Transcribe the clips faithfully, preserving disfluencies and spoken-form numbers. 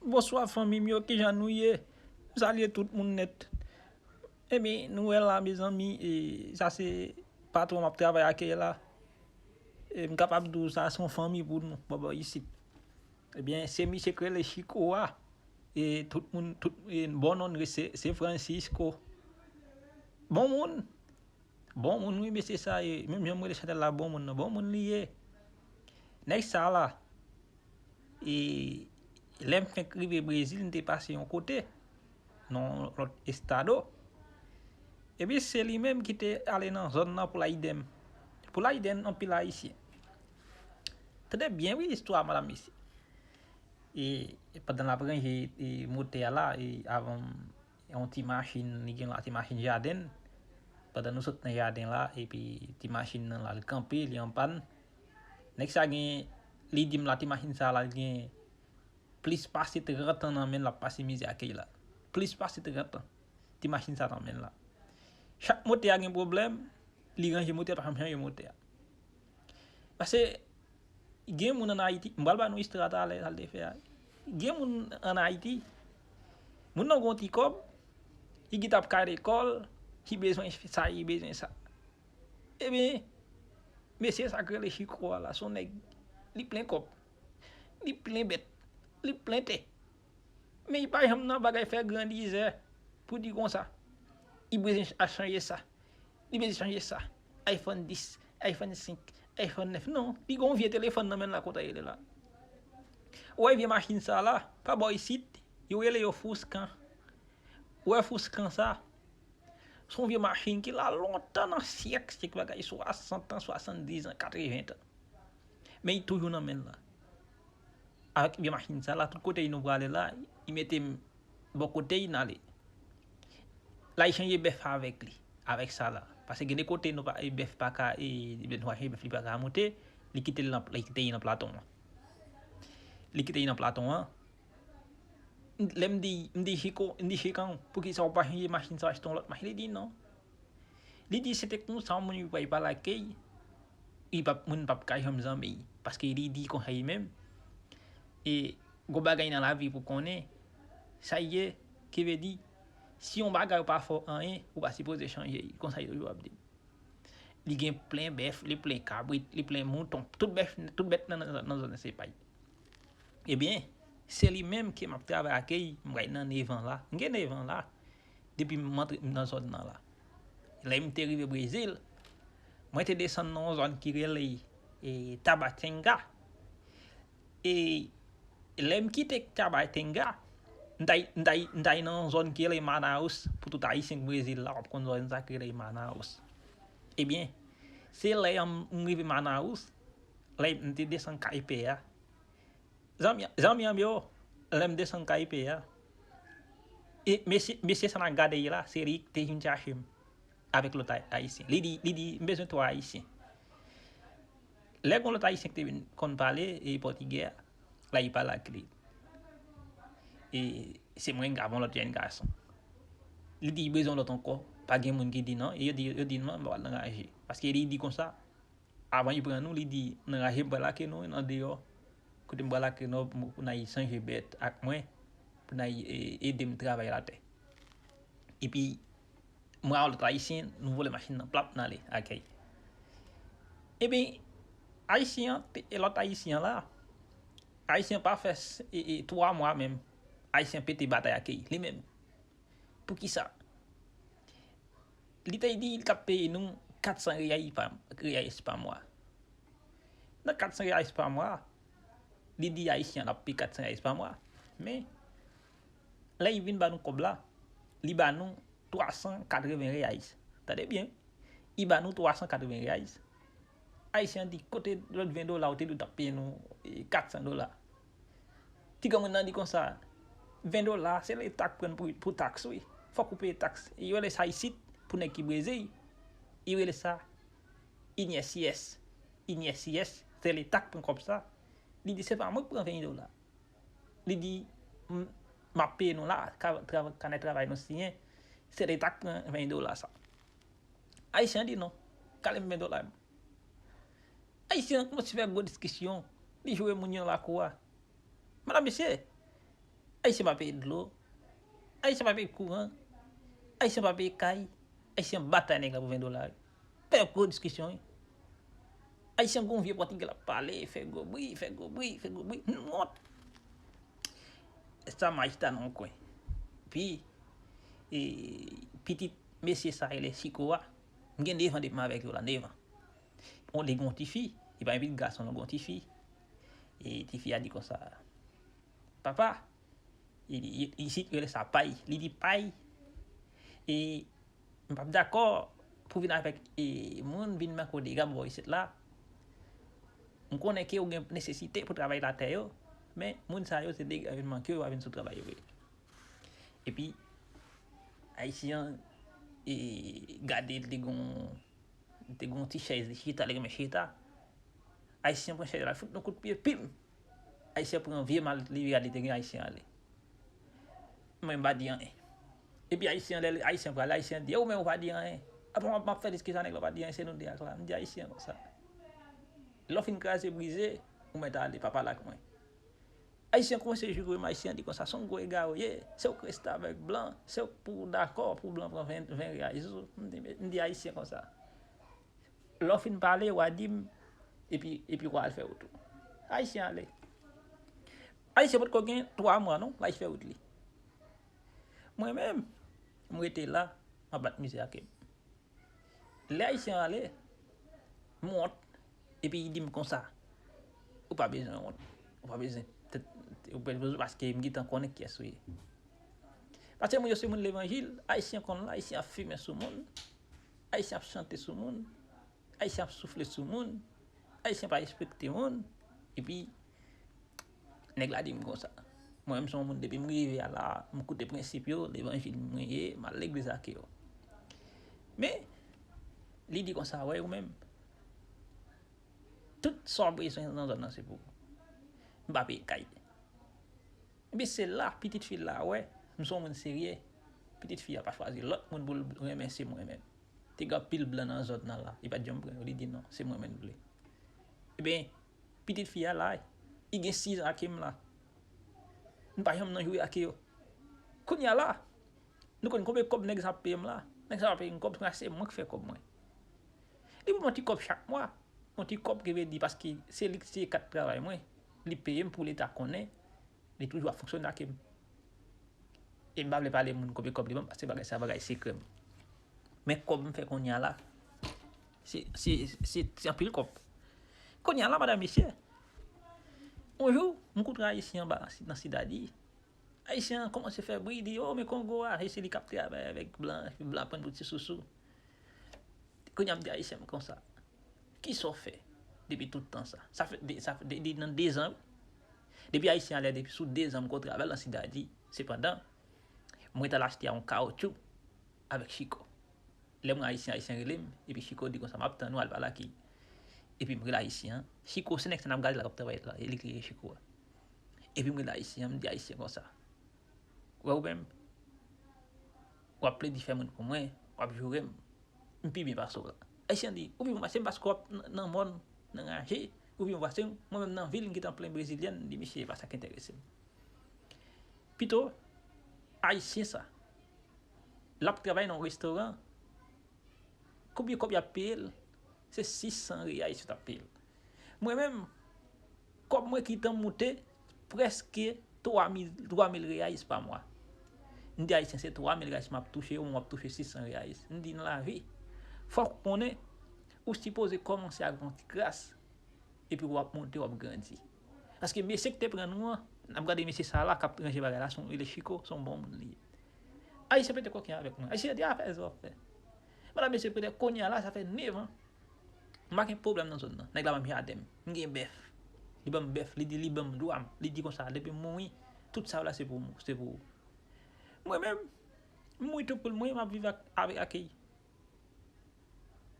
Bonswa fanmi m yo, kijan nou ye? M salye tout moun nèt. Ebyen, nou wè la, mezanmi, e, sa se patwon m ap travay ak la. E, m kapab di w sa se yon fanmi pou nou, bò bò isit. Ebyen, se misye k rele Chiko a. E, tout moun, tout, e, bon non l se, se Francisco. Bon moun. Bon moun, wi, mesye sa ye. Menm jan m rele chanèl la, bon moun nan, bon moun li ye. Nèg sa la, e, lè m fenk rive Brezil, m te pase yon kote, nan yon lòt estado. Epi se li menm ki te ale nan zòn nan pou l ede m. Pou l ede anpil Ayisyen. Tande byen, wi, istwa, madam, mesye. E, e pandan l ap ranje, e, motè a la, e, avan m yon ti machin, li gen yon ti machin jaden. Pandan nou sot nan jaden la, epi ti machin nan la, l kanpe, li an pàn. Nèg sa gen, li di m la, ti machin sa la, li gen plis pase trant an nan men l, l ap pase mizè ak la. Plis pase trant an, ti machin sa nan men l la. Chak motè a gen pwoblèm, li ranje motè a, pa janm chanje motè a. Paske gen moun ann Ayiti, m pral ba nou istwa talè, sa l te fè a. Gen moun ann Ayiti, moun nan gon ti kòb, li gentan ap ka lekòl, li bezwen sa, li bezwen sa. Ebyen, mesye sa k rele Chiko a la, se yon nèg, li plen kòb, li plen bèt, li plen tè. Men li pa janm nan bagay fè grandizè pou di konsa. Li bezwen ch-, a chanje sa. Li bezwen chanje sa. iPhone dis, iPhone senk, iPhone nèf. Non, li gon vye telefòn nan men l la kontan rele la. Ou wè vye machin sa la, pa bò isit, yo rele yo Fouskan. Ou wè Fouskan sa? Se yon vye machin ki la lontan nan syèk, syèk bagay, swasant an, swasanndiz an, katreven an. Men li toujou nan men l la. Avèk vye machin sa la, tout kote nou prale la, li mete m bò kote l n ale. La, li chanje bèf avèk li, avèk sa la. Paske gen de kote nou pa, e, bèf pa ka, e, nou pa chanje bèf, li pa ka monte, li kite l nan, li kite l nan platon an. Li kite l nan platon an. Lè m di, m di Chiko, m di Chikan, poukisa w pa chanje machin sa, achte yon lòt machin? Li di non. Li di se te konsa yon moun li pral pale ak li, li p ap, moun p ap ka janm zanmi l. Paske li di konsa li menm, e gon bagay nan lavi pou konnen, sa l ye, ki vle di, si yon bagay ou pa fè anyen, ou pa sipoze chanje l. Konsa li toujou ap di. Li gen plen bèf, li plen kabrit, li plen mouton, tout bèf, tout bèt nan, nan, nan zòn nan se pa l. Ebyen, se li menm ke m ap travay ak li, m gen nan nèf an la. M gen nèf an la, depi m antre nan zòn nan la. Lè m te rive Brezil, mwen te desann nan yon zòn ki rele, e, Tabatinga. E lè m kite Tabatinga, m t al, m t al, m t al nan yon zòn ki rele Manaus, pou tout Ayisyen k Brezil la, w ap konn zòn sa ki rele Manaus. Ebyen, se lè m, m rive Manaus, lè m te desann kay pè a. Zanmi, zanmi an yo, lè m desann kay pè a. E mesye, mesye sa n ap gade la, se li ki te vin chache m avèk lòt ay-, ayisyen. Li di, li di, m bezwen twa ayisyen. Lè gon lòt ayisyen ki te vin konn pale, e pòtigè a, la li pale ak li. E se mwen k ap yon lòt jèn gason. Li di, li bezwen lòt ankò. Pa gen moun ki di non. E yo di, yo di non, m pa pral angaje. Paske li di konsa, avan li pran nou, li di, "Nan raje m pral lage nou nan deyò. Kote m pral lage nou pou n al chanje bèt ak mwen, pou n al, e, ede m travay latè." Epi, mwen ak lòt ayisyen, nou vole machin nan, plap, n ale, akèy. Epi, ayisyen an, te, e lòt ayisyen an la, ayisyen an pa fè s-, e, e, twa mwa menm, ayisyen an pete batay ak li menm. Poukisa? Li te di li t ap peye nou katsan reyal pa, reyal pa mwa. Nan katsan reyal pa mwa, li di ayisyen an ap peye katsan reyal pa mwa. Men, lè li vin ba nou kòb la, li ba nou twa san katreven reyal. Tande byen, li ba nou twa san katreven reyal. Ayisyen an di, "Kote lòt ven dola ou te di w t ap peye nou, e, katsan dola?" Ti granmoun nan di konsa, "Ven dola, se leta k pran pou, pou taks, wi. Fòk ou peye taks." Yo rele sa isit, pou nèg ki Brezil, yo rele sa I N S S. I N S S, se leta k pran kòb sa. Li di, "Se pa mwen k pran ven dola." Li di, "M, m ap peye nou la, ka-, tra-, kanè travay nou siyen, se leta k pran ven dola sa." Ayisyen an di, "Non, kale m ven dola m." Ayisyen an kòmanse fè gwo diskisyon, li joure moun yo nan lakou a. Madanm, mesye, Ayisyen pa peye dlo. Ayisyen pa peye kouran. Ayisyen pa peye kay. Ayisyen batay nèg la pou ven dola. Fè gwo diskisyon, wi. Ayisyen gon vye pòtigè l ap pale, fè gwo bri, fè gwo bri, fè gwo bri. M wont. Sa m achita nan yon kwen. Pi, e, pitit mesye sa rele Chiko a. M gen nevan depi m avèk yo la, nevan. Bon, li gon tifi, li pa gen pitit gason, li gon tifi. E tifi a di konsa, papa, li, li, isit yo rele sa pay, li di pay. E m p ap dakò pou vin avèk, e, moun vin manke w dega bò isit la. M konnen ke w gen nesesite pou travay latè yo, men moun sa yo se dega vin manke w, yo pa vin sou travay yo vre. Epi, Ayisyen an, e, gade l te gon, te gon ti chèz li chita, li renmen chita. Ayisyen pran chèz la, fout yon kout pye, pim! Ayisyen pran vye mal li, li te gen, Ayisyen ale. Mwen m pa di anyen. Epi Ayisyen, lè Ayisyen prale, Ayisyen di, ou menm ou pa di anyen. Apre m ap fè diskisyon nèg la, ou pa di anyen, se nou de ak la. M di Ayisyen konsa. Lè w fin kraze brize, ou mèt ale, pa pale ak mwen. Ayisyen kòmanse joure m, Ayisyen di konsa, se yon gwo egare w ye, se w k reste avèk blan, se w k pou w dakò pou blan pran ven, ven reyal sou ou. M di, m di Ayisyen konsa. Lè w fin pale, w a di m, epi, epi w al fè wout ou. Ayisyen ale. Ayisyen potko gen twa mwa non, l al fè wout li. Mwen menm, m rete la, m ap bat mizè ak m. Lè Ayisyen ale, m wont, epi li di m konsa, ou pa bezwen wont, ou pa bezwen, ou pa bezwen, paske m gentan konnen kiyès ou ye. Paske moun yo se moun levanjil, Ayisyen konn la, Ayisyen ap fimen sou moun, Ayisyen ap chante sou moun, Ayisyen ap soufle sou moun, Ayisyen pa respekte moun, epi nèg la di m konsa. Mwen menm se yon moun depi m rive a la, m koute prensip yo, levanjil mwen ye, m al legliz ak yo. Men, li di konsa, wè ou menm, tout sa w bezwen nan zòn nan se pou ou. M pa peye kay. Epi se la, pitit fi la wè, m se yon moun serye. Pitit fi a pa chwazi lòt moun pou l renmen, se mwen menm. Te gen anpil blan nan zòn nan la, li pa t janm pran yo, li di non, se mwen menm l vle. Ebyen, pitit fi a la, li gen sis an ak m la. M pa janm nan joure ak yo. Kounye a la, nou konn konbyen kòb nèg sa ap peye m la? Nèg sa ap peye m kòb, kounye a se mwen k fè kòb mwen. Li ban m yon ti kòb chak mwa, yon ti kòb ki vle di paske se li, se kat travay mwen, li peye m pou leta konnen. Li toujou ap fonksyone ak m. E m pa vle pale moun konbyen kòb li ban m, paske bagay sa bagay sekrè m. Men kòb m fè kounye a la, se, se, se, se anpil kòb. Kounye a la, madanm, mesye, yon jou, m koute Ayisyen anba nan Sidadi. Ayisyen an kòmanse fè bri, di, o, men Kongo a, e se li k ap travay avèk blan, epi blan ap pran pou ti sousou. Kounye a m di Ayisyen m konsa, kisa w fè depi tout tan sa? Sa fè, de, sa fè, de, de, nan dezan, wi. Depi Ayisyen alè, depi sou dezan m kontre avè l nan Sidadi. Sepandan, mwen t al achte yon kawotchou avèk Chiko. Lè m wè Ayisyen, Ayisyen rele m, epi Chiko di konsa, m ap tann ou, al pale ak li. Epi m rele Ayisyen an. Chiko, se nèg sa n ap gade la k ap travay la, e li k rele Chiko a. Epi m rele Ayisyen an, m di Ayisyen konsa, wè ou menm, w ap plede fè moun pou mwen, w ap joure m, m pi byen pase w la. Ayisyen di, ou pi byen pase m paske w ap nan, nan mòn, nan raje, ou pi byen pase m, mwen menm nan vil, m gentan plen brezilyèn, m di, mesye, e pa sa k enterese m. Pito, Ayisyen sa, l ap travay nan yon restoran, konbyen kòb y ap peye l? Se sis san reyais yo t ap peye l. Mwen menm, kòb mwen gentan moute prèske twa mil, twa mil reyais pa mwa. M di Ayisyen, se twa mil reyais m ap touche, ou menm w ap touche sis san reyais. M di, nan lavi, fòk ou konnen, ou sipoze kòmanse ak yon ti kras, epi w ap monte, w ap grandi. Paske mesye ki te pran nou an, n ap gade mesye sa la k ap ranje bagay la, se yon, li rele Chiko, se yon bon moun li ye. Ayisyen pete koken avèk mwen. Ayisyen di, a, fè sa w ap fè. Madanm, mesye, petèt kounye a la, sa fè nèf an. M pa gen pwoblèm nan zòn nan. Nèg la ban m jaden m. M gen bèf. Li ban m bèf. Li di li ban m dwa m. Li di konsa, depi m mouri, tout sa yo la se pou, se pou ou. Mwen menm, m mouri tou poul mwen, m ap viv ak, avèk akèy.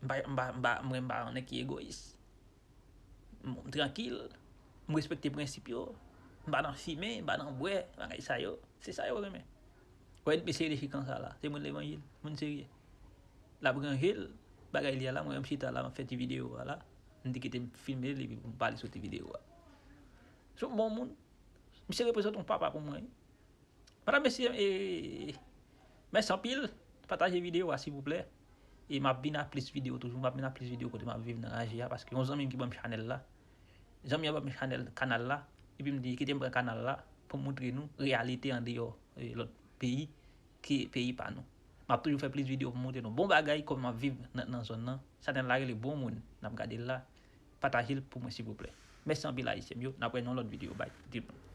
M pa, m pa, m pa, mwen m pa yon nèg ki egoyis. M, m trankil, m respekte prensip yo, m pa nan fimen, m pa nan bwè, bagay sa yo. Se sa yo renmen. Wè, mesye rele Chikan sa la, se moun levanjil, moun serye. L ap ranje l, bagay li a la, mwen menm chita la, m ap fè ti videyo a la. M te kite m filme l, epi pou m pale sou ti videyo a. Se yon bon moun. Misye reprezante yon papa pou mwen. Madanm, mesye, e, mèsi anpil. Pataje videyo a, silvouplè. E m ap vin ak plis videyo toujou. M ap vin ak plis videyo kote m ap viv nan raje a. Paske yon zanmi m ki ban m chanèl la. Zanmi an ban m chanèl, kanal la. Epi m di, kite m pran kanal la pou m montre nou reyalite andeyò, e, lòt peyi ke peyi pa nou. M ap toujou fè plis videyo pou m montre nou bon bagay, kòman m ap viv nan, nan zòn nan. Chanèl la rele Bon Moun. N ap gade l la. Pataje l pou mwen, silvouplè. Mèsi anpil, Ayisyen m yo. N ap wè nan lòt videyo. Bay. Di nou.